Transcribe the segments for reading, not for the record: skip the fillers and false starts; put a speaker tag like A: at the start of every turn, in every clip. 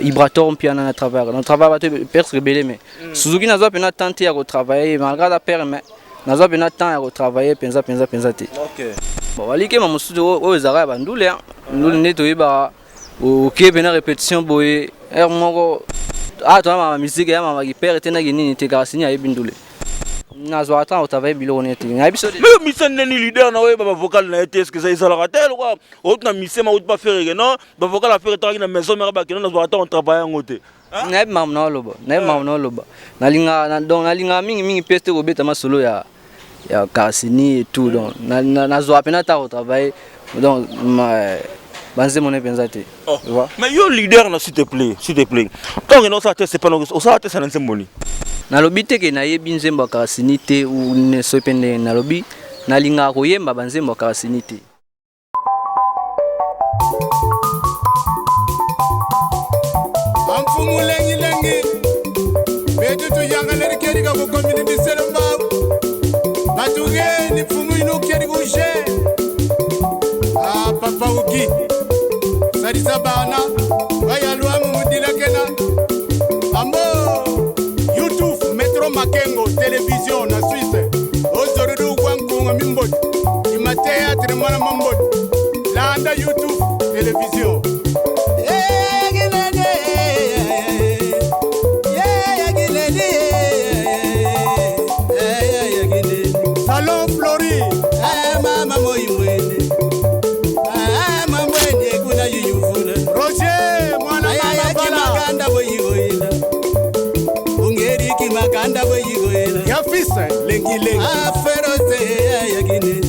A: Ibrator Mpiana na travaillaka na travaille bato presque ebele mais Suzuki nazwa mpena temps te ya kotravaille malgré aza père, mais nazwa mpena temps ya kotravaille mpenza mpenza mpenza te. Bon, balikema mosusu oyo ezalaka ya bandule, ndule nde toyebaka. Oke mpena répétition boye, heure moko awa toza mama musique ya mama kipere te, naki nini te, kaka sini ayebi ndule. Nazwaka temps kotravaille biloko neti nayebi so.
B: Mais mise neni leader na oyeba bavocal na ye te? Est-ce ezalaka te lokwa outi na mise ma outi bafereke non bavocal afere etangaki na maison mare bakende, nazwaka temps kotravaille yango te?
A: Nayebi makambo na oloba, nayebi makambo na oloba. Nalingaka, donc nalingaka mingimingi mpe te kobeta masolo ya Karsini et tout. Donc nazwaka mpena ta kotravaille, donc banzembo ne mpenza te.
B: Oh. Mais yo leader na, s'il te plaît, s'il te plaît, ntango okende osala test epa, osala test na nzembo nini?
A: Nalobi te ke nayebi nzembo ya Karsini te so mpe ndenge nalobi, nalingaka koyemba banzembo ya Karsini te.
C: Amfumu lengilengi betu tuyangaleli kerika kukomini biselo mbawu batugeni mfumu inu keri kushe. Ah, papa uki salisa bana bayalwamu mudilakena ambo YouTube Metro Makengo Television na Suisse ozorudu gwankunga mimboti ima théâtre mwana mamboti landa YouTube Television. Salon Flori.
D: Mama moimwene mamwene kuna yuyuvula.
C: Roger mwana mama bala.
D: Makanda boyigoyela ungeriki makanda boyigoyela.
C: Ya fils lengi lengi.
D: Ferose yakine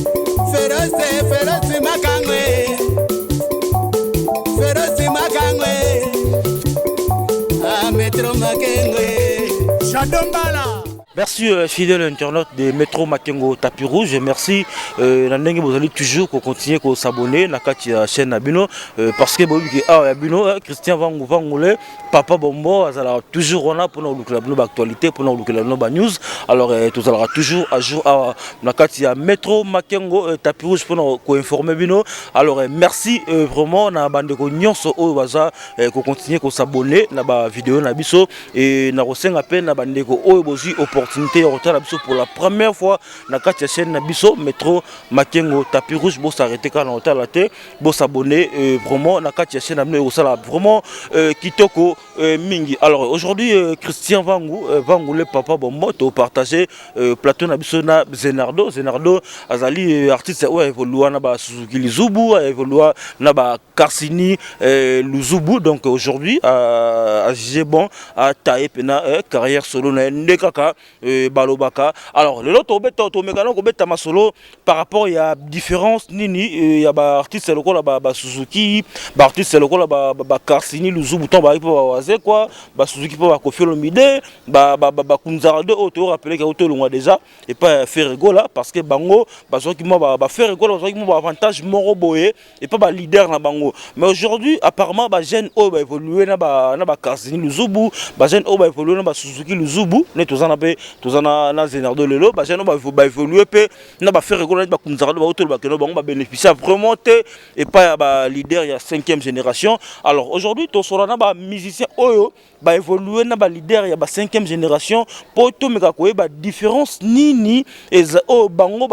D: ferose ferose makangwe ferose makangwe Metro Makengwe.
C: Shadombala.
B: Merci fidèle internaute de Metro Makengo Tapis Rouge. Merci na ndenge bozali toujours ko continuer ko s'abonner na kati ya chaîne na bino parce que boyebi ke awa ya bino Christian Vangu Vangule Papa Bombo azalaka toujours wana mpona kolukela bino baactualité, mpona kolukela bino banews. Alors tozalaka toujours à jour awa na kati ya Metro Makengo Tapis Rouge mpona koinformer bino. Alors merci vraiment na bandeko nyonso oyo baza kocontinue kos'abonner na bavideo na biso. E na kosenga mpe na bandeko oyo bozwi opportunité ya kotala biso pour la première fois na kati ya chaîne na biso Metro Makengo Tapis Rouge, bosarrêter kaka na kotala te, bos'abonner vraiment na kati ya chaîne na bino, ekosala vraiment kitoko mingi. Alors aujourd'hui Christian Vangu Vangu le Papa Bombo, topartage plateau na biso na Zenardo. Zenardo azali artiste oyo aévolua na basuzuki Luzubu, aévolua na Bakarsini Luzubu. Donc aujourd'hui ajugé bon ataye mpena carrière solo na ye nde kaka balobaka. Alors lelo tobeta, tomekana kobeta masolo par rapport ya différence nini ya baartiste lokola basuzuki, baartiste lokola Bakarsini Luzubu ntango bazalaki mpo bawaze kwa basuzuki, mpo bakofi Olomide, bakunzarde oyo toyorappeler ke tolongwa déjà epai ya Ferre Gola, parce que bango bazwaki mwa baFerre Gola, bazwaki mwa baavantage moko boye epai baleader na bango. Mais aujourd'hui apparemment bajeune oyo baévolue na Bakarsini Luzubu, bajeune oyo baévolue na basuzuki Luzubu, nde toza na mpe toza na Zenardo lelo, bajeune oyo baévolue mpe na baFerre Gola neti bakunzaka baotolo bakende, bango babénéficie vraiment te epai ya baleader ya 5e génération. Alors aujourd'hui tosola na bamusicien oyo baévolue na baleader ya ba 5e génération mpo tomeka koyeba différence nini eza oyo bango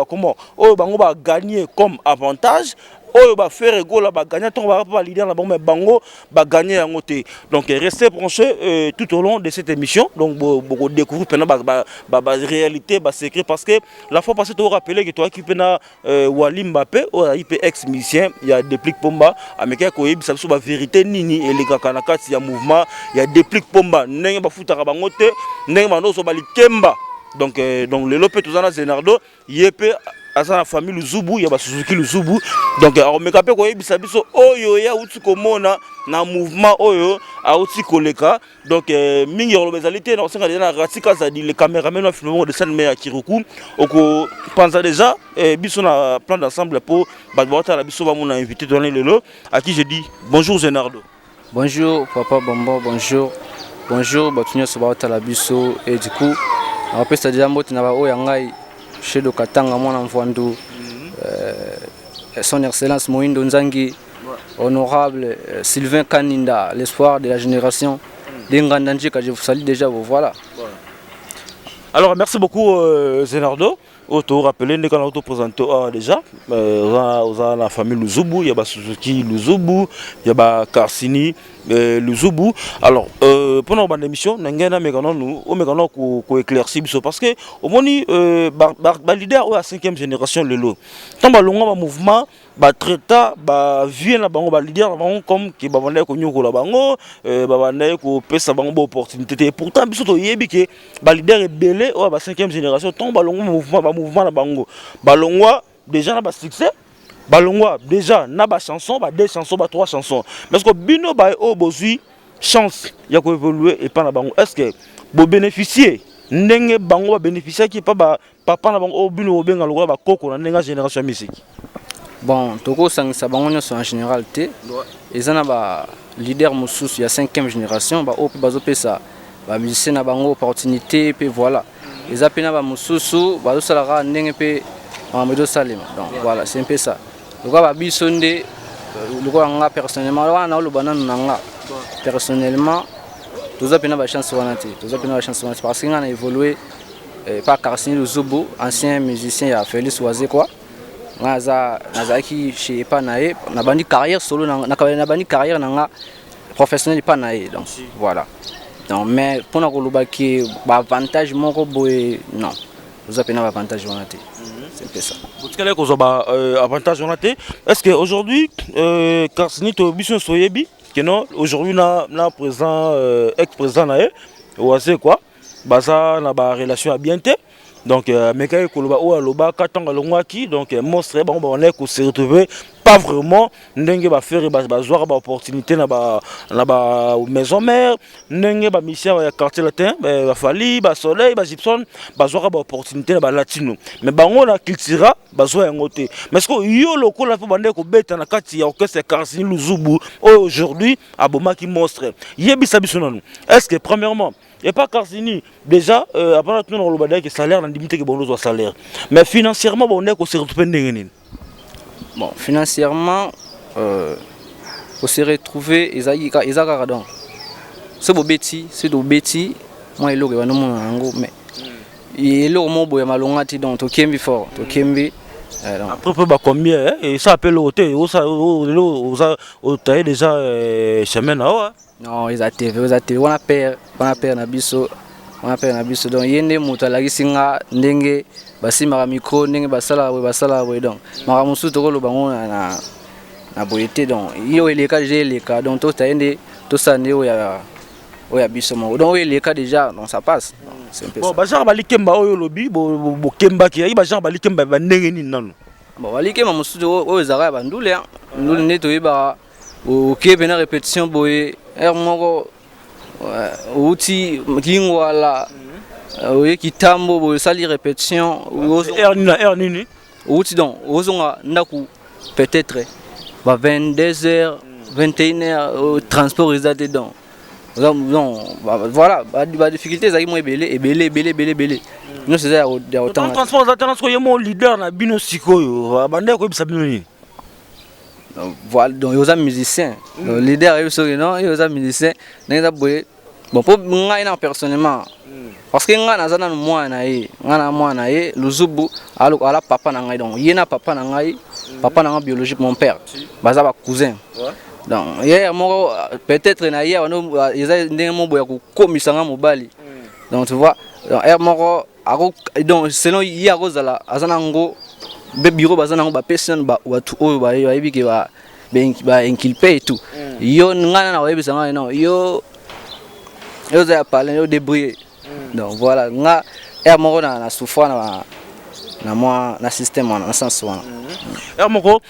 B: comment oyo bango bagagner comme avantage oyo baFerre Gola bagagner ntongo baka mpo baleader na bango, mais bango bagagner yango te. Donc restez branchés tout au long de cette émission. Donc bokodécouvrir mpena baréalité, basecret, parce que la fois passée torappeler ke toyaki mpe na Wali Mbappe oyo azalaki mpe ex musicien ya Déplick Pomba, amekaki koyebisa biso bavérité nini elekaka na kati ya mouvement ya Déplick Pomba, ndenge bafutaka bango te, ndenge bando ozwa balikemba. Donc lelo mpe toza na Zenardo, ye mpe aza na famille Luzubu ya basuzuki Luzubu. Donc akomeka mpe koyebisa biso oyo ye awuti komona na mouvement oyo awuti koleka. Donc mingi ya koloba ezali te. Na kosenga deja na Rati Kazadi, le caméraman wa film de San ya Kiruku, okopanza déjà biso na plan d'ensemble mpo bato baotala biso bamona invité tolani lelo, à qui je dis bonjour Zenardo.
A: Bonjour Papa Bombo, bonjour. Bonjour bato nyonso baotala biso. Et du coup nakopesa deja mbote na baoyo ya ngai Shedo Katanga mwana Mvwandu, son excellence Moindo Nzangi. Honorable Sylvain Kaninda, l'espoir de la génération de Ngandajika, je vous salue déjà, vous voilà.
B: Alors merci beaucoup Zenardo. Auto rappeler ndeko na auto présenter déjà oza na famille Luzubu, ya ba Suzuki Luzubu, ya ba Karsini Luzubu. Alors pendant bande émission na ngai na mekano nu o mekano ko éclaircir biso parce que omoni ba leader oyo ya 5e génération lelo ntango balongwa ba mouvement, batraita bavie na bango, baleader na bango, comme ke babandaki konyokola bango, babandaki kopesa bango baopportunité te. Pourtant biso toyebi ke baleader ebele oyo ba 5e génération, ntango balongwa mouvement, bamouvement na bango, balongwa déjà na basuccès, balongwa déjà na bachanson, ba deux chansons, ba trois chansons. Mais ce que bino baye oyo bozwi chance ya koévolue epai na bango, est ce que bobénéficie ndenge bango babénéficiaki epa bapapa na bango oyo bino bobenga lokola bakoko na ndenge ya génération ya misiki?
A: Bon, tokosangisa bango nyonso en général te. Eza na baleader mosusu ya 5e génération baoyo mpe bazopesa bamusicien na bango opportunité mpe voilà. Eza mpe na bamosusu bazosala kaka ndenge mpe makambo ezosalema. Donc voilà, c'est un peu ça. Lokola babiso nde, lokola nga personnellement wana, naoloba nanu na nga personnellement, toza mpena bachance wana te, toza mpena bachance wana te, parce que nga na évolué par Carsini Luzubu, ancien musicien ya Félix Wazekwa. Nga aza nazalaki chez epa na ye, nabandi carrière solo, nabandi carrière na nga professionnel epa na ye. Donc voilà. Donc mais mpona koloba ke baavantage moko boye, non, oza mpena baavantage wana te. C'est un peu ça.
B: Botikali kozwa ba avantage wana te. Est ce que aujourd'hui Karsini, to biso nyonso toyebi ke non, aujourd'hui na président, ex président na ye Wazekwa, baza na barelation ya bien te. Donc mekaki koloba oyo alobaka ntango alongwaki, donc monstre bango babandaki kose retrouver pas vraiment ndenge baFerre bazwaka baopportunité na ba maison mère, ndenge bamusicien ya Quartier Latin, baFally, baSoleil, baGibson bazwaka baopportunité na balatino, mais bango na Cultura bazwa yango te. Mais ce que yo lokola mpo bandeki kobeta na kati ya orchestre ya Karsini Luzubu oyo aujourd'hui abomaki monstre, yebisa biso nanu, est ce que premièrement epa Karsini déjà, apana tuna koloba daki salaire, na ndimi te ke bondo ozwa salaire, mais financièrement bondeki kose retrouver ndenge nini?
A: Bon, financièrement, kose retrouver ezalaki eza kaka, donc so bobeti, so tobeti mwa eloko ebanda omona yango, mais eloko moko boye ya malonga te. Donc tokembi fort, tokembi.
B: Après mpe bacombien esa ape eloko te, lelo oza otaye déjà chemin na yo?
A: Non, eza te, eza te. Wana père, wana père na biso, wana père na biso. Donc ye nde moto alakisi nga ndenge basimbaka micro, ndenge basalaka boye, basalaka boye. Donc makambo mosusu tokoloba ngo na boye te. Donc ye oyo eleka déjà eleka. Donc tota ye nde tosala nde oyo ya biso moko. Donc oyo eleka déjà, donc ça passe. C'est un peu
B: bon
A: ça.
B: Bagenre balikemba oyo olobi bokembaki, yaki bagenre balikemba bandenge nini nanu?
A: Bon, balikemba mosusu oyo ezalaka ya bandule, ndule nde toyebaka. Oke mpena répétition boye, heure moko outi Lingwala, oye Kitambo boye, osali répétition.
B: Heure nini na heure nini?
A: Outi, donc ozonga ndako peut-être ba 22 heures, 21 heures, transport eza te. Donc non, voilà, badifficulté ezalaki mwa ebele, ebele, ebele, ebele, ebele. Nyonso eza ya kotanga.
B: Transport eza te na sikoyo, ye mo leader na bino sikoyo bandeki koyebisa bino nini?
A: Voilà, donc oza musicien, donc leader ayebi soki non, ye oza musicien ndenge eza boye. Bon, mpo ngai na personnellement, parce que ngai naza nanu mwana na ye, ngai na mwana na ye Luzubu ala papa na ngai. Donc ye na papa na ngai, papa na ngai biologique, mon père, baza bacousin. Donc ye moko peut-être na ye wana eza ndenge moko boye ya kokomisa nga mobali. Donc tu vois, donc heure moko ako, donc selon ye akozala aza nango be bureau, baza nango, bapesi nanu bato oyo bayebi ke bainculpe et tout. Yo ngai na koyebisa ngai non, yo yo oza ya parler, yo débrouiller. Donc voilà, nga heure moko na souffra na mwa na système wana, na sens wana.
B: Heure moko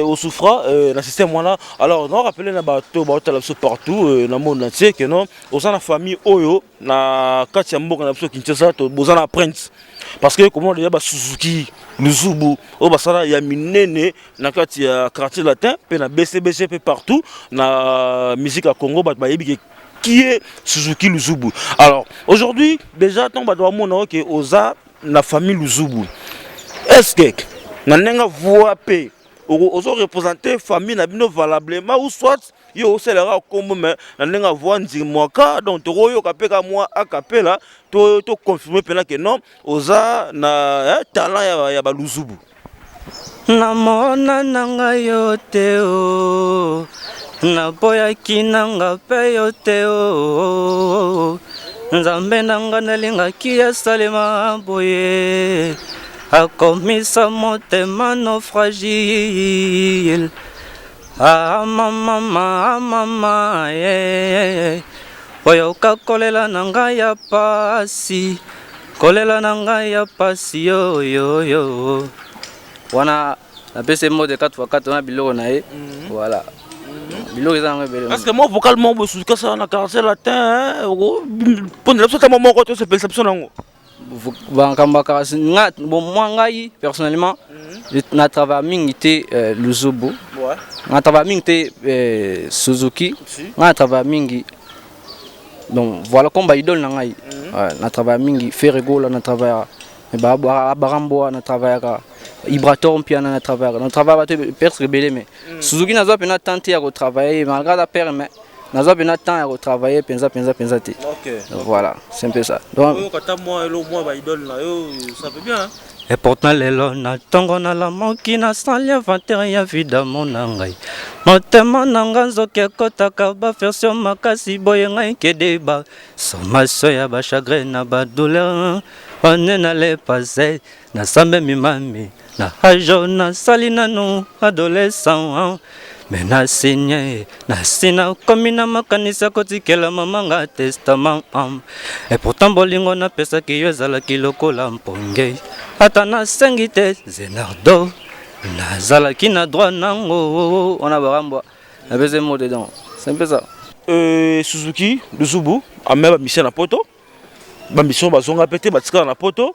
B: osouffra na système wana. Alors na rappele na bato baotala biso partout na monde entier ke non, oza na famille oyo na kati ya mboka na biso Kinshasa, boza na prince, parce que comment déjà basuzuki Luzubu oyo basala ya minene na kati ya Quartier Latin mpe na BCBG mpe partout na musique ya Congo, bato bayebi ke qui est Suzuki Luzubu. Alors aujourd'hui déjà, ntango bato bamona oke oza na famille Luzubu, est ce que na ndenge voix mpe Ozo représenter famille na bino valablement ou soit yo osalaka kombo, mais na ndenge avoi ndimwaka? Donc tokoyoka mpe ka mwa acapella, to confirme mpena ke non, oza na talent ya baluzubu.
A: Namona na ngai yo te o, naboyaki nanga mpe yo te o. Nzambe na nga nalingaki esalema boye, akomisa motema no fragile. Ah mama, mama, ye oyoka kolela na ngai ya pasi, kolela na ngai ya pasi yoyoyo. Wana napesi mode 4 x 4 wana, biloko na ye. Voilà, biloko eza yango ebele.
B: Parce que moi, vocal moko boye, Suzuki asala na Quartier Latin, mpona biso ata moko tosepelisa biso nango.
A: Makambo ya nga, bon, moi, ngai personnellement, na travaille mingi te Luzubu, na travaille mingi te Suzuki, nga na travaille mingi. Donc voilà, comme baidole na ngai, na travaille mingi Ferre Gola, na travaille Baramboa, na travaillaka Ibrator Mpiana, na travaillaka bato presque ebele. Mais Suzuki, nazwa mpena temps te ya kotravaille, malgré aza père, mais nazwa mpena temps ya kotravaille mpenza mpenza mpenza te. Voilà, c'est un peu ça.
B: Donc oyoka mwa elo mwa baidole na yo, ça fait bien.
A: Et pourtant lelo na ntongo nalamoki, nasali inventaire ya vidamo na ngai. Motema na nga nzoki ekɔtaka baversion makasi boye. Ngai kedeba sommation ya bachagrin na badouleur one na le passé. Nasambemi mami na ajo, nasali nanu adolescent, me nasinye nasi nakomi na makanisi ya kotikela mama nga testament. Et pourtant bolingo napesaki yo ezalaki lokola mponge, ata nasengi te. Zenardo, nazalaki na droit nango wana. Barambwa, napesi mot dedans, c'est un peu ça.
B: Suzuki Luzubu amema bamission na Poto, bamission bazonga mpe te, batikala na Poto.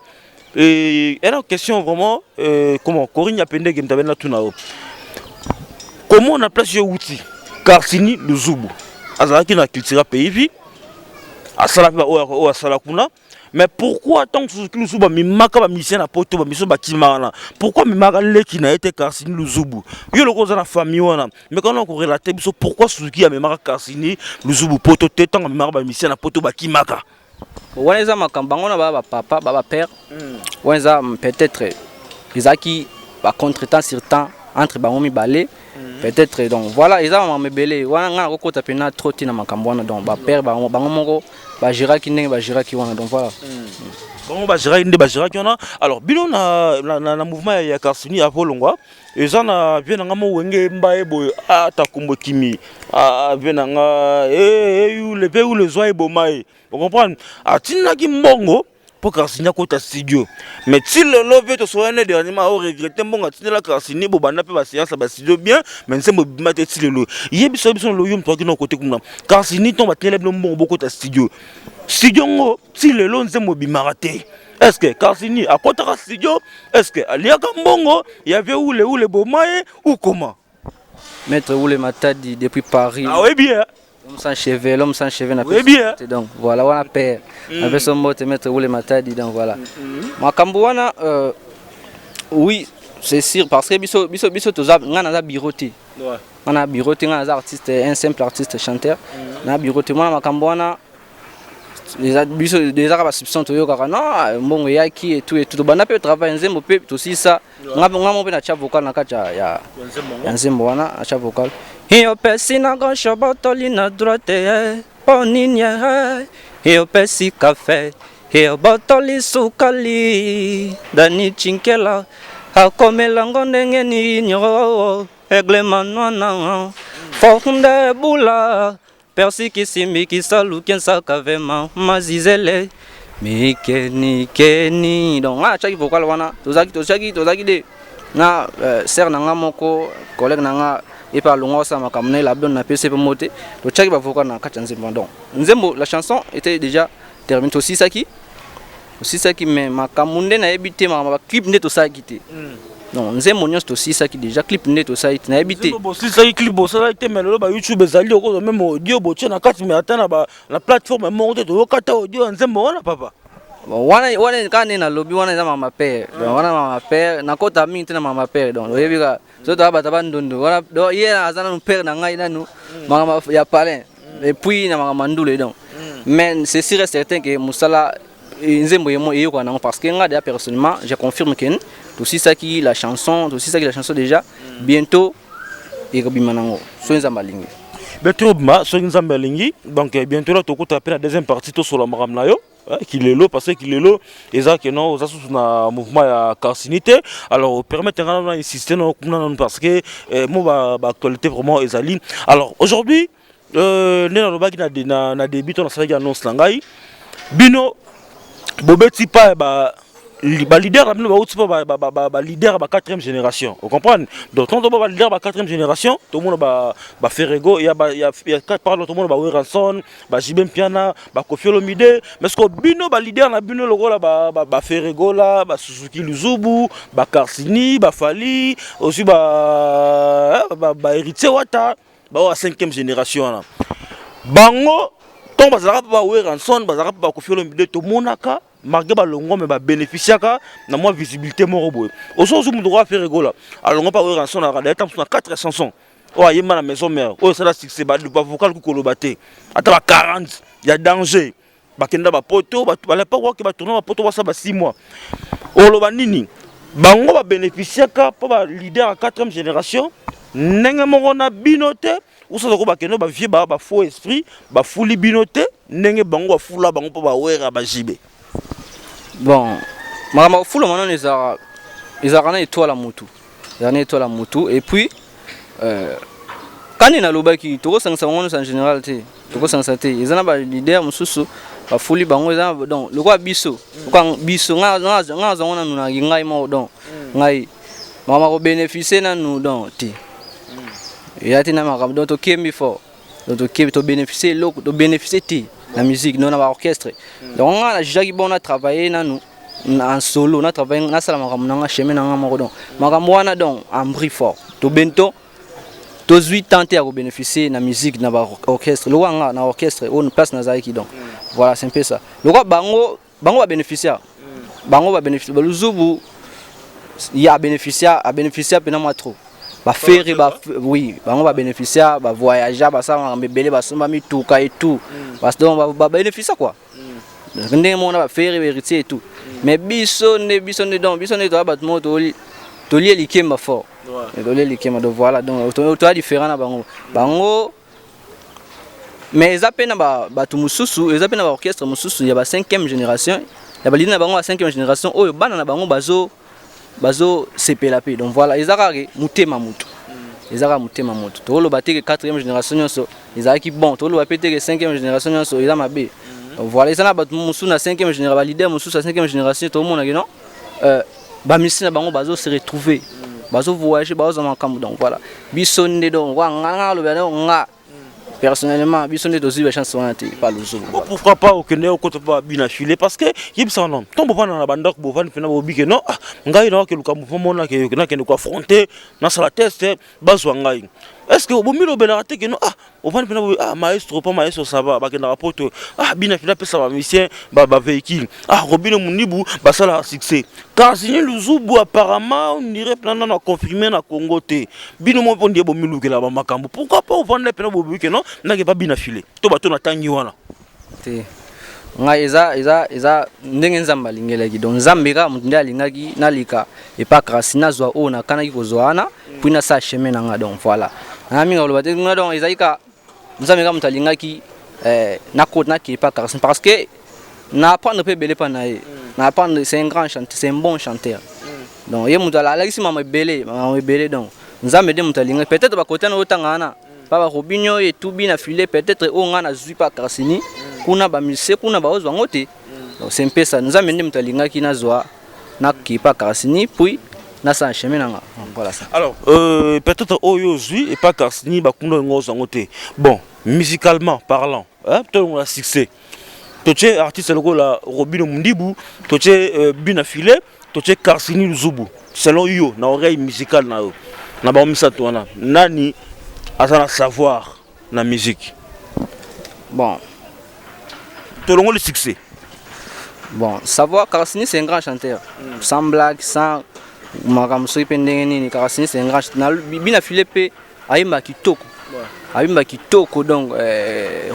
B: Ena question vraiment, comment Corinne Yapendeke moto abenda tuna yo, comment na place yo wuti Cartini Luzubu azalaki na Cultura Pays Vie, asala mpe oyo asala kuna, mais pourquoi ntango Suzuki Luzubu amemaka bamusicien na Poto, bamission bakima wana, pourquoi amemaka leki na ye te, Carsini Luzubu? Yo loko oza na famille wana, mais kana korelate biso pourquoi Suzuki amemaka Carsini Luzubu Poto te ntango amemaka bamusicien na Poto bakimaka?
A: Wana eza makambo bango na baa bapapa, baa bapère. Wana eza peut-être ezalaki bacontretemps sur temps entre bango mibale peut-être. Donc voilà, eza makambo ebele wana. Ngai nakokota mpena trop te na makambo wana. Donc bapère bango moko bagéraki ndenge bagéraki wana. Donc voilà.
B: Bango bagéraki nde bagéraki wana. Alors bino na mouvement ya Carsini avolongwa, eza na vie na nga mo wenge mba ye boye, ata kombo ekimi vie na nga eyule mpe ule ezwa eboma ye, ocomprendre? Atindaki mbongo mpo Carsini akota studio, mais ti lelo mpe tosoyane dernièrement, aoregrete mbongo atindela Carsini. Bobanda mpe baséance ya bastudio bien, mais nzembo ebima te ti lelo. Yebisa biso, loyo moto akina kote kuna Carsini, ntongo batindela bino mbongo bokota studio, studio ngo ti lelo nzembo ebimaka te. Est ce que Carsini akotaka studio? Est ce que aliaka mbongo ya vie ule ule boma ye ou comment?
A: Maître Oule Matadi depuis Paris.
B: Ah oui, bien.
A: L'homme sans cheveux, l'homme sans cheveux n'a
B: Oui, bien.
A: Donc voilà, wana père. Napesi mbote Maître Oule Matadi, donc voilà. Makambo wana, oui, c'est sûr, parce que biso biso biso toza, nga naza bureau te. Nga na bureau te, nga naza artiste, un simple artiste chanteur. Na bureau te, mwana makambo wana eza biso ezaka basubstance toyokaka non, mbongo eyaki et tout et tout. Tobanda mpe travail nzembo mpe tosisa. Nga mo mpe natya vocal na kati ya nzembo wana, natya vocal yo pesi na gauche, botoli na droite, mpo nini yo pesi kafe, yo botoli sukali? Dani Chinkela akomelango ndenge nini? Aigle manwana fornde bula persi kisimbi kisalu kinsaka vema mazizele mikenikeni. Donc nga natiaki vocal wana, tozalaki de na sœur na nga moko, collègue na nga ye mpe alongwa osala makambo na ye labdon, napesi mpe mo te. Totiaki bavocal na kati ya nzembo. Donc nzembo, la chanson était déjà terminé, tosisaki, mais makambo nde nayebi te, makambo baclip nde tosalaki te. Donc nzembo nyonso tosisaki déjà, clip nde tosali te, nayebi te.
B: Bosilisaki, clip bosalaki te, mais lelo bayoutube ezali, okozwa même audio botie na kati, mais ata na plateforme moko te toyoka ta audio ya nzembo wana, papa.
A: Bon, wana wana kaka nde nalobi wana eza mama père. Donc wana mama père, nakota mingi te na mama père. Donc oyebi kaka so toya bato bandondo wana. Donc ye aza nanu père na ngai, nanu makambo ya palin et puis na makambo ya ndule. Donc mais c'est sûr et certain que mosala, nzembo eyokaka nango, parce que nga déjà personnellement je confirme que tosisaki la chanson, tosisaki la chanson déjà. Bientôt ekobima nango so Nzambe alingi.
B: Bientôt obima soki Nzambe alingi. Donc bientôt là tokota mpe na deuxième partie, tosola makambo na yo kilelo, parce que kilelo eza ke non, oza susu na mouvement ya Carsini te. Alors permettre nga na insister na kuna nanu, parce que mo baactualité vraiment ezali. Alors aujourd'hui, nde nalobaki na début to nasalaki annonce na ngai, bino bobeti pa ba baleader na bino, bauti mpo baleader ya ba quatrième génération, ocomprendre? Donc ntango toba baleader ya ba quatrième génération, tomona baFerre Gola ya, pardon, tomona baWerrason, baJB Mpiana, baKoffi Olomide. Mais ce que bino baleader na bino lokola baFerre Gola, baSuzuki Luzubu, baCarsini, baFally aussi, baHéritier Wata, bao ya cinquième génération wana, bango ntongo bazalaka mpe baWerrason, bazalaka mpe baKoffi Olomide, tomonaka malgré balongwa me babénéficiaka na mwa visibilité moko boye. Oso ozwi moto koa Ferre Gola alongwa mpa Werrason, aka mosu na 4 chansons oyo ayemba na Maison Mère oyo esala succès, bavocal koloba te, ata ba 40 ya danger. Bakenda bapoto balepa wake, batourne bapoto, basala ba 6 mois. Oloba nini? Bango babénéficiaka mpo baleader ya 4e génération ndenge moko na bino te. Osala bakende bavieux baa bafaux esprit, bafuli bino te ndenge bango bafula bango mpo bawera bajibe.
A: Bon, makambo ya kofulama nano ezalaka na étoile ya mutu, ezalaka na étoile ya mutu. Et puis kani nalobaki, tokosangisa bango nyonso en général te, tokosangisa te. Eza na baleader mosusu bafuli bango, eza donc lokola biso, lokola biso nga nazango nanu na ngai moko. Donc ngai makambo ya kobénéficie nanu donc te, eza te na makambo. Donc tokembi fort, donc tokembi, tobénéficie eloko, tobénéficie te na musique, non, na baorchestre. Donc nga na jugeaki bon na travailler nanu en solo, na travailler, nasala makambo nanga, chemin nanga moko. Donc makambo wana, donc en bris fort, tobento tozwi temps te ya kobénéficie na musique na baorchestre. Lokola nga na orchestre oyo place nazalaki, donc voilà, c'est un peu ça. Lokola bango, bango babénéficiaire, bango babénéficie, baluzubu ya abénéficia, abénéficia mpena mwa trop. BaFerre ba, oui, bango babénéficia, bavoyagea, basala makambo ebele, basomba mituka et tout. Donc babénéficia quoi, ndenge moko na baFerre, baHéritier et tout. Mais biso nde, biso nde, donc biso nde toya bato moko tolie likemba fort, tolie likemba. Donc voilà, donc toya différent na bango. Bango, mais eza mpe na bato mosusu, eza mpe na baorchestre mosusu ya ba 5e génération, ya baleader na bango ya 5e génération oyo bana na bango bazo bazosepela mpe. Donc voilà, eza kaka motema motu, eza kaka motema motu. Toloba te ke 4e génération nyonso ezalaki bon, toloba mpe te ke 5e génération nyonso eza mabe. Donc voilà, eza na bato mosusu na 5e génération, baleader mosusu ya 5e génération, tomonaki non, bamisi na bango bazo se retrouver, bazo voyage, bazozwa makambo. Donc voilà, biso nde, donc nga nga aloba nga personnellement, biso nde tozwi bachance wana te pa Luzubu.
B: Pourquoi pas okende okota mpo babina file? Parce que yebisaka non, ntango bovanda na bandako, bovandi mpena, bobi ke non, ah, ngai naokeluka mouvement moko, nakende koaffronter, nasala test, bazwa ngai. Est ce que bomilobelaka te ke non, ah, ovandi mpena bobi, ah, maestro, mpo maestro ça va, bakendaka poto, ah, bina file apesa bamusicien bavéhicule, ah, Robinho Mundibu basalaka succès, Carsini Luzubu apparemment on dirait mpena nano aconfirme na Congo te. Bino mo mpo ndie bomilukela bamakambo. Pourquoi pas ovanda mpena bobi ke non, ndenge babina file to bato na ntangi wana?
A: Te, ngai eza ndenge Nzambe alingelaki. Donc Nzambe kaka moto nde alingaki nalika epa Kasi, nazwa oyo nakanaki kozwa wana, puis nasala chemin na nga. Donc voilà, nanga mingi koloba te nga. Donc ezali ka Nzambe kaka moto alingaki nakota, nakee epa Kasi, parce que na apprendre mpe ebele mpa na ye. Na apprendre, c'est un grand chanteur, c'est un bon chanteur. Donc ye moto alakisi mama ebele, mama ebele. Donc Nzambe nde moto alingaki peut-être bakota na otanga wana pa baRobinho oyo etubi na file. Peut-être oyo ngai nazwi pa Karsini kuna, bamusicien kuna baozwa yango te. Donc c'est un peu ça, Nzambe nde moto alingaki nazwa, nakei pa Karsini, puis nasala chemin na nga. Voilà ça.
B: Alors peut-être oyo ozwi epa Karsini, bakunda yango ozwa yango te. Bon, musicalement parlant, hein, tolongola succès, totie artiste lokola Robinho Mundibu, totie bina filet, totie Karsini Luzubu, selon yo na oreille musicale na yo, na bango misato wana, nani aza na savoir na musique?
A: Bon.
B: Tolongoli succès.
A: Bon, savoir, Karasini, c'est un grand chanteur, sans blague, sans makambo soki mpe ndenge nini. Karasini, c'est un grand chanteur. Bina File mpe ayemba kitoko, ayemba kitoko. Donc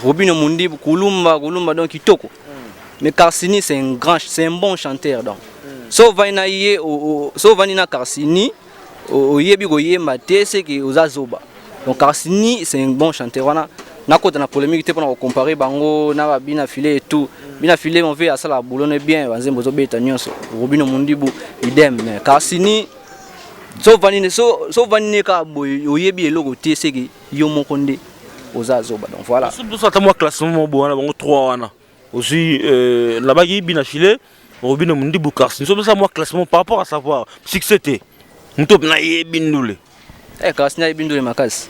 A: Robino Mundibu, Kulumba Kulumba, donc kitoko. Mais Karsini, c'est un grand, c'est un bon chanteur. Donc so ovandi na ye, so ovandi na Karsini, oyebi koyemba te, seke oza zoba. Donc Karsini, c'est un bon chanteur. Wana nakota na polémique te mpona kocomparer bango na babina File et tout. Bina File, mon vieux, asala boulot ne bien, banzembo ozobeta nyonso. Robino Mundibu, idem. Mais Karsini, so ovandi, so ovandi ne kaka boye, oyebi eloko te, seke yo moko nde oza zoba. Donc voilà.
B: Biso ata mwa classement moko boye wana, bango 3 wana ozwi, nabaki Bina File, Robino Mundibu, Karsini. So biso mwa classement par rapport à savoir succès te, moto nayebi ndule.
A: Eh, Karsini ayebi ndule makasi.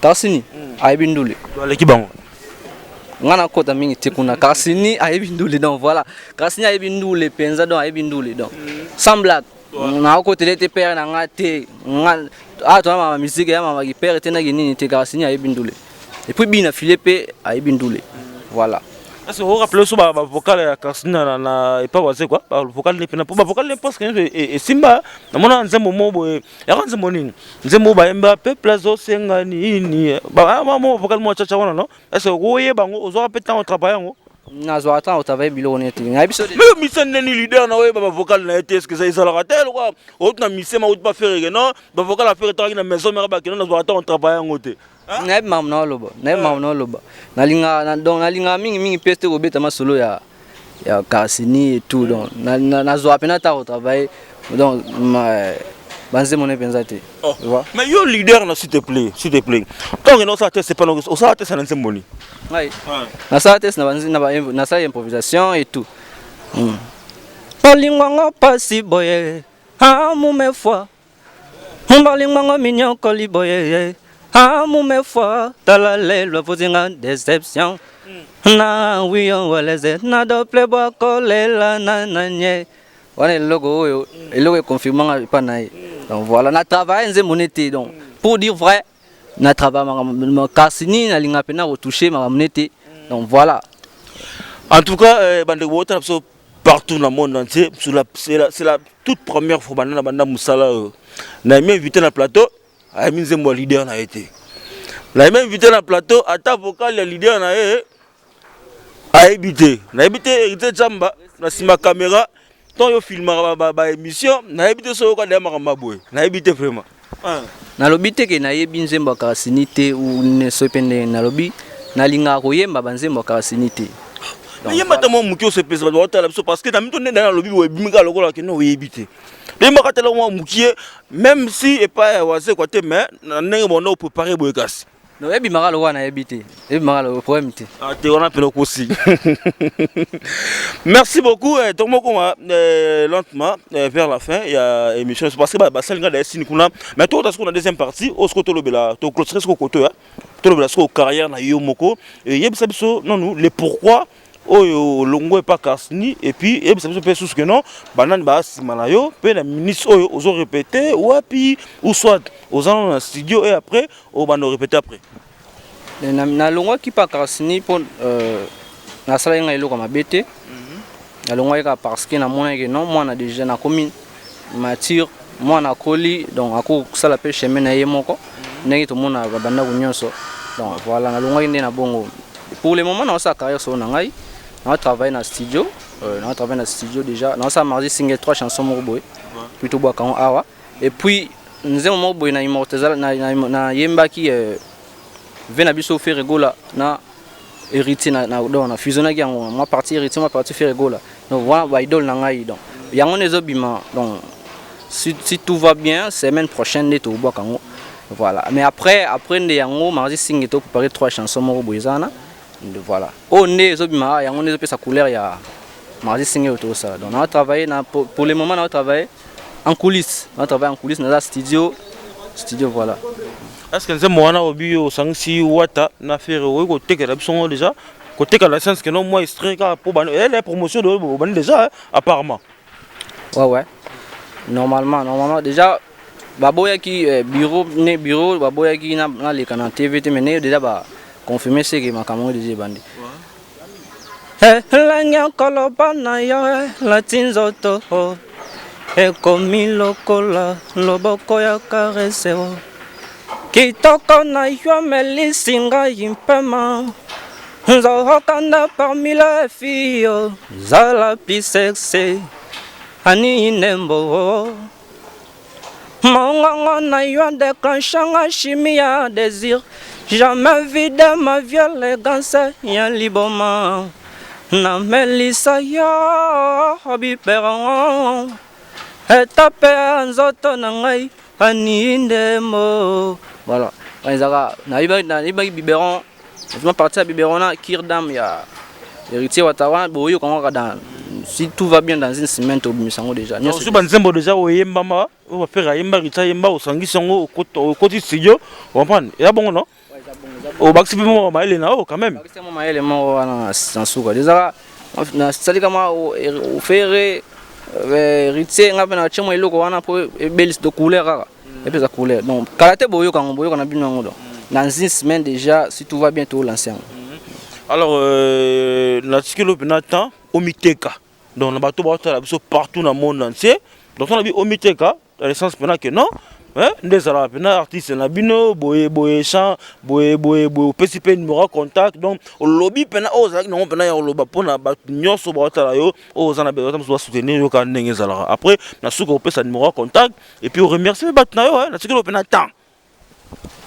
A: Karsini ayebi ndule.
B: Aleki bango.
A: Nga nakota mingi te kuna. Karsini ayebi ndule. Donc voilà, Karsini ayebi ndule mpenza. Donc ayebi ndule, donc sans blague, nakokotele te pere na nga te. Nga awa tona mama musique ya mamaki pere te, naki nini te. Karsini ayebi ndule et puis Bina File mpe ayebi ndule. Voilà.
B: Est-ce que vous rappelez so ba vocal ya Karsini na epa waze quoi, ba vocal ne pena po ba vocal ne, parce que esimba namona nzembo mo boye yaka, nzembo nini, nzembo bayemba peuple azosenga nini, ba mo vocal mo chacha wana, non? Est-ce que oyeba yango, ozwaka mpe ntango travail yango?
A: Nazwaka ntango travaille biloko neti nayebi so.
B: Mais mise ndeni leader na oyeba bavocal na ye te, est-ce que ezalaka te lokwa outi na mise ma outi bafereke non, bavocal afere takaki na maison mare bakende, nazwaka ntango travail yango te?
A: Nayebi makambo na oloba, nayebi makambo na oloba. Nalingaka, donc nalingaka mingimingi mpe te kobeta masolo ya Karsini et tout. Donc nazwaka mpena ntango travaille, donc banzembo ne mpenza te.
B: Oh. Mais yo leader na, s'il te plaît, s'il te plaît, ntango kende osala test, epana osala test na nzembo nini?
A: Ngai nasala test na nasala improvisation et tout. Bolingwango pasi boye amume fois, bolingwango minyokoli boye amume fois, tala lelo afuzinga déception na wiyo waleze na dople bwakolela na nanye wana. Eloko oyo, eloko econfirmanga epa na ye. Donc voilà, na travaille nzembo ne te. Donc pour dire vrai, na travaille makambo kasi nini nalinga mpena kotouche makambo ne te. Donc voilà.
B: En tout cas, bandeko botala biso partout dans le monde entier, c'est la toute première fois banda na banda mosala oyo, nayemi invité na plateau ayemi nzembo ya leader na ye te. Nayemi invité na plateau, ata vocal ya leader na ye ayebi te. Nayebi te, Héritier Jamba na nsima caméra, ntango yo filmaka baémission, nayebi te soki oyoka deya makambo ya boye. Nayebi te vraiment.
A: Nalobi te ke nayebi nzembo ya Karasini te ou soki mpe ndenge. Nalobi nalingaka koyemba banzembo ya Karasini te.
B: Yemba ata mwa moke, osepesa bato baotala biso, parce que na mito nde nalobi boye, ebimi kaka lokola kende oyebi te. Toyembaka tala mwa mokie, même si epai ya Wazekwa te, mais na ndenge bonda oprépare boye kasi.
A: Non, ebimaka lokola nayebi te, ebimaka lokola problème te.
B: Ah, te wana mpena okosi. Merci beaucoup. Tokoma lentement vers la fin ya émission, parce que basali nga da sini kuna, mais tokota sikoyo na deuxième partie oyo. Sikoyo tolobela, toclôturer sikoyo koto ya tolobela sikoyo carrière na yo moko. Yebisa biso nanu le pourquoi oyo olongo epa Karsini, et puis yebisa biso mpe susu ke non, banani baa nsima na yo mpe na ministre oyo ozo répéter wapi, ou soit oza nano na studio et après obanda orépéter après.
A: Nalongwaki mpa Karsini mpo nasalaki ngai eloko ya mabe te. Nalongwaki kaka parce que namonaki non, mwana déjà nakomi mature, mwana akoli, donc akosala mpe chemin na ye moko ndenge tomona bandako nyonso. Donc voilà, nalongwaki nde na bongo. Pour le moment, naosala carrière solo na ngai, naotravaille na studio, naotravaille na studio déjà, naosala mardi single, trois chansons moko boye, puis tobwaka yango awa. Et puis nzembo moko boye na immortalisé, nayembaki ve na biso Ferre Gola na Héritier, donc na fusionnaki yango, mwa partie Héritier, mwa partie Ferre Gola. Donc voilà, baidole na ngai. Donc yango nde ezobima. Donc si tout va bien, semaine prochaine nde tobwaka yango. Voilà. Mais après nde yango mardi singe, topréparé trois chansons moko boye eza wana. Voilà, oyo nde ezobima, yango nde ezopesa couleur ya mardi singe oyo tozosala. Donc nao travailler na, pour le moment, nao travailler en coulisse, nao travailler en coulisse, naza studio, voilà.
B: Est ce que nzembo wana obi osangisi Wata na Ferre, okoki kotekela biso ngo déjà, kotekela licence ke no mwa extrait kaka mpo bani ele promotion de bani déjà apparemment?
A: Ouais, normalement déjà baboyaki bureau ne bureau baboyaki naleka na TV te, mais ne déjà baconfirme seke makambo ngo déjà ebandi. Elengi koloba na yo elati nzoto, ekomi lokola loboko ya caresse. Kitoko na yo amelisi ngai mpema. Nzokanda parmi les filles, zala plus sexy, Ani Nembo. Mongongo na yo déclenchanga chimie ya désir. Jamais vu de ma vie élégance ya liboma. Namelisa yo biberon, etape ya nzoto na ngai, Ani Ndembo. Voilà, ezalaka nayebaki biberon, vraiment partie ya biberon na cure d'âme ya Héritier Wata wana. Boyoka yango kaka dans, si tout va bien, dans une semaine tobimisa yango déjà.
B: Nyonso banzembo déjà oyembama, oyo bafere ayemba, Héritier ayemba, osangisi yango, okoti studio, comprendre eza bongo, non? Obakisi mpe mwa mayele na oyo quand même.
A: Bakisi mwa mayele moko wana na suka. Ezaka nasalika mwa ofere Héritier, nga mpe natie mwa eloko wana mpo ebelisi de couleur kaka, epesa couleur. Donc kala te boyoka yango, boyoka na bino yango. Donc dans une semaine déjà, si tout va bien, tolance yango.
B: Alors natikeli oyo mpena temps omiteka. Donc na bato baotala biso partout na monde entier, donc tona bi omiteka dans le sens mpena ke non, nde ezalaka mpena artiste na bino boye boye, chant boye boye boye, opesi mpe numéro ya contact. Donc olobi mpena oyo ozalaki nango mpena ya koloba mpona bato nyonso baotala yo, oyo oza na besoin mosusu basoutenir yo kaka ndenge ezalaka. Après na suka opesa numéro ya contact et puis oremercie mpe bato na yo. Natikeli oyo mpena temps.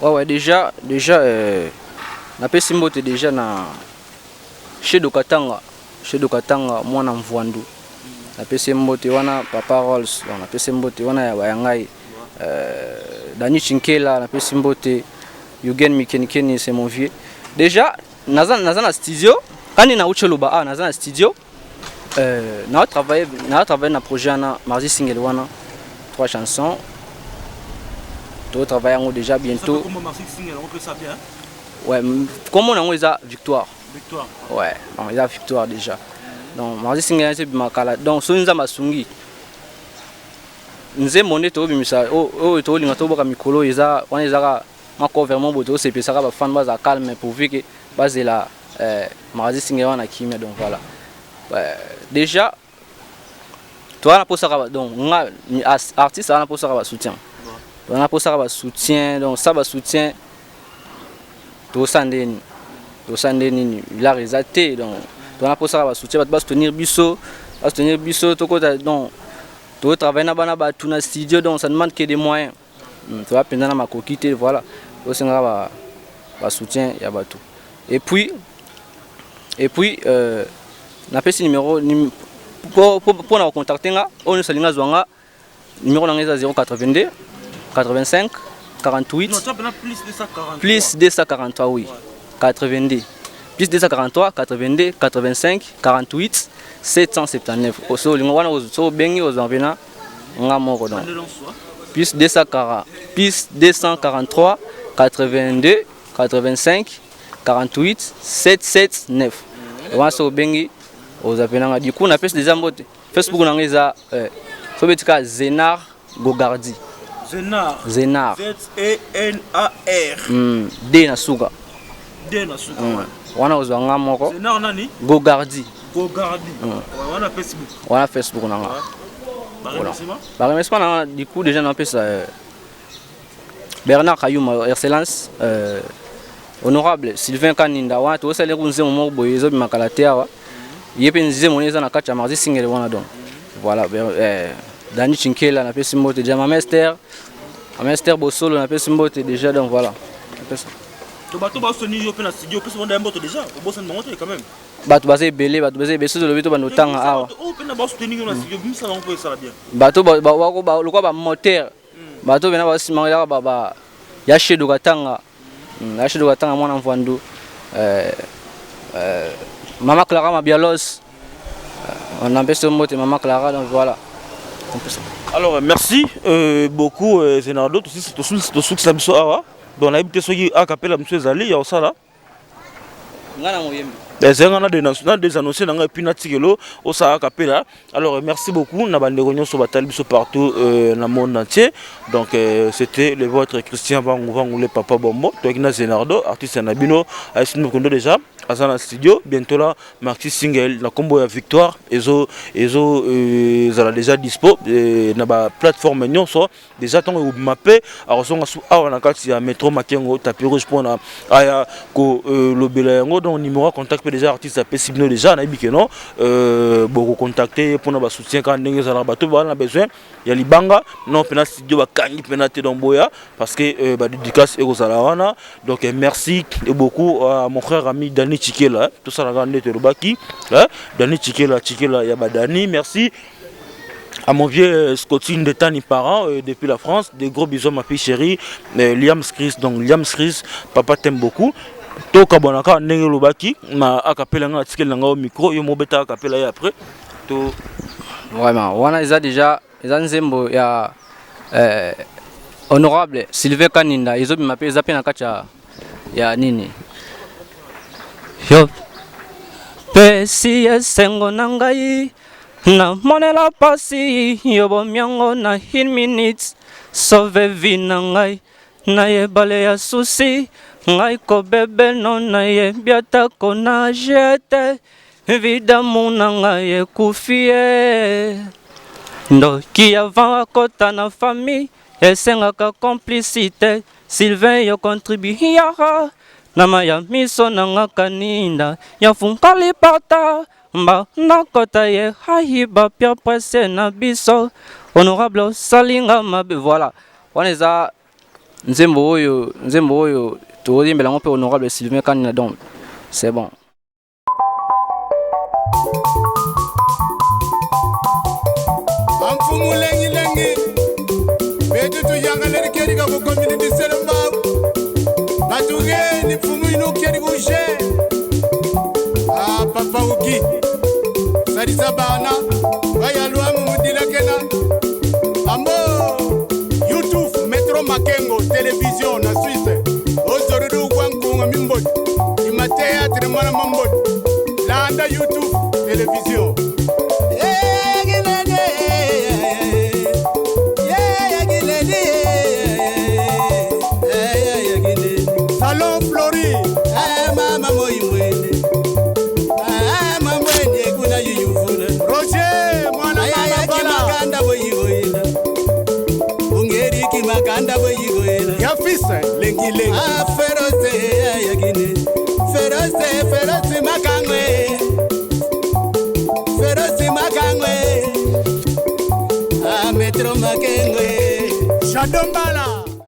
A: Ouais, déjà, napesi mbote déjà na Shedo Katanga, Shedo Katanga, mwana Mvwandu, napesi ye mbote wana. Papa Rolls, donc napesi mbote wana ya ya ngai. Dani Chinkela, napesi mbote. Eugen Mikenikeni, c'est mon vieux. Déjà naza na studio kani nauti oloba awa, naza na studio, naa travaille na projet wana, mardi single wana, trois chansons, totravaille yango déjà bientôt. Ouais, kombo nango eza Victoire.
B: Victoire.
A: Ouais, donc eza Victoire déjà. Donc mardi single wana ebima kala. Donc soki Nzambe asungi, nzembo nde tobimisa oyo tolinga toboka mikolo oyo eza wana, ezaka mwa cover mo boye, tosepesaka bafan bazala calme pourvu ke bazela mardi single wana kimia. Donc voilà. Ouais, déjà toza na mposaka, donc nga artiste aza na mposaka basoutien, toza na mposaka basoutien. Donc sa basoutien tosala ndeni, tosala nde nini, lar eza te. Donc toza na mposaka basoutien, bato basoutenir biso, basoutenir biso tokota. Donc totravaille na bana bato na studio, donc ça demande que des moyens. Toza mpenza na makoki te. Voilà, tosengaka basoutien ya bato. Et puis napesi numéro mpona kocontacte nga. Oyo nyonso alingi azwa nga, numéro na nga eza 082 85 48.
B: Non, tu as maintenant plus 243.
A: Plus 243, oui, 82, plus 243 82 85 48 779. So olingo wana, so obengi, ozwa mpena nga moko. Donc plus 240, plus 243 82 85 48 779 wana, so obengi, ozwa mpena nga. Du coup napesi déjà mbote. Facebook na nga eza so betika Zenar Gogardi.
B: Zenar.
A: Zenar.
B: Z-E-N-A-R.
A: D na suka.
B: D na suka.
A: Wana ozwa nga moko.
B: Zenar nani?
A: Gogardi.
B: Gogardi. Ouais, wana Facebook.
A: Wana Facebook na nga.
B: Ba remerciement?
A: Baremerciement na nga, du coup déjà napesa Bernard Kayuma, excellence honorable Sylvain Kaninda wana, tokosaleli nzembo moko boye ezobima kala te awa. Ye mpe nzembo wana eza na kati ya mardi singele wana. Donc voilà, Dani Chinkela, napesi mbote déjà. Mamester, Mamester Bosolo, napesi mbote déjà. Donc voilà.
B: To bato basoni yo mpe na studio, opesi bango mbote déjà, obosani bango te quand même.
A: Bato baza ebele, bato baza ebele. Soki tolobi to bando otanga awa.
B: Oyo mpe na basoutenir yo na studio, bimisa bango mpo esala bien.
A: Bato lokwa bamoteur, bato pena basima yaka ya Shedo Katanga, ya Shedo Katanga, mwana Mvandu, mama Clara Mabialos, napesi mbote mama Clara. Donc voilà.
B: Alors merci beaucoup Zenardo. Tosukisa biso awa. Donc nayebi te soki akapela mosusu ezali ya kosala.
A: Nga na moyembi.
B: Ezali nga na désannonce na ngai et puis natikelo osala kapela. Alors merci beaucoup na bandeko nyonso batali biso partout na monde entier. Donc c'était le vôtre Christian Vangu Vangu, le papa Bombo. Toyaki na Zenardo, artiste na bino, ayesini mokondo déjà. Aza na studio bientôt là, maxi single na kombo ya Victoire ezo ezo ezala déjà dispo na ba plateforme nyonso déjà. Ntango ekobima mpe, akozonga su awa na kati ya Metro Makengo Tapis Rouge mpona aya kolobela yango. Donc numéro ya contact mpe déjà artiste apesi bino déjà. Nayebi ke non, bokocontacte ye mpona basoutien kaka ndenge ezalaka. Bato baa na besoin ya libanga non mpena studio bakangi mpena te. Donc boya, parce que badédicace ekozala wana. Donc merci beaucoup à mon frère ami Dani Chikela. Tosalaka nde tolobaki Dani Chikela, Chikela ya badani. Merci à mon vieux Scotty Ndetani, parent depuis la France. Des gros bisous, ma fille chérie, Liam Chris. Donc Liam Chris, papa t'aime beaucoup. Tokabwanaka ndenge olobaki na akapela nga, atikeli na nga micro, yo mobeta akapela ye après to.
A: Vraiment, wana eza déjà, eza nzembo ya honorable Sylvain Kaninda, ezobima mpe, eza mpe na kati ya nini. Yo pesi esengo na ngai, namonela pasi, yo bomiango na une minute, sauve vie na ngai na ebale ya susi. Ngai kobebe no, nayebi atako nage te, vidamu na ngai ekufi ye. Ndoki avant akota na famille, esengaka complicité. Sylvain, yo contribuera na maya miso na nga. Kaninda ya funkali pata mba nakota ye ayiba pia presse na biso. Honorable, osalinga mabe. Voilà, wana eza nzembo oyo, nzembo oyo toyembela yango mpe honorable Sylvain Kanina. Donc c'est bon.
C: Amfumu lengilengi betu tuyangaleli kerika kukomini disele mbau batugeni mfumu inu keri kushe. Ah, papa uki salisa bana bayalwamu mudilakena ambo YouTube Metro Makengo Télévision na Suisse ozorudu gwankunga mimboti ima théâtre mwana mamboti landa YouTube Télévision. Salon Flori.
D: Mama moimwene mamwene kuna yuyuvula.
C: Roger mwana mama Bala.
D: Makanda boyigoyela ungeriki makanda boyigoyela.
C: Ya fils lengi lengi.
D: Ferose yagine ferose ferose makangwe ferose makangwe a Metro Makengwe.
C: Shadombala.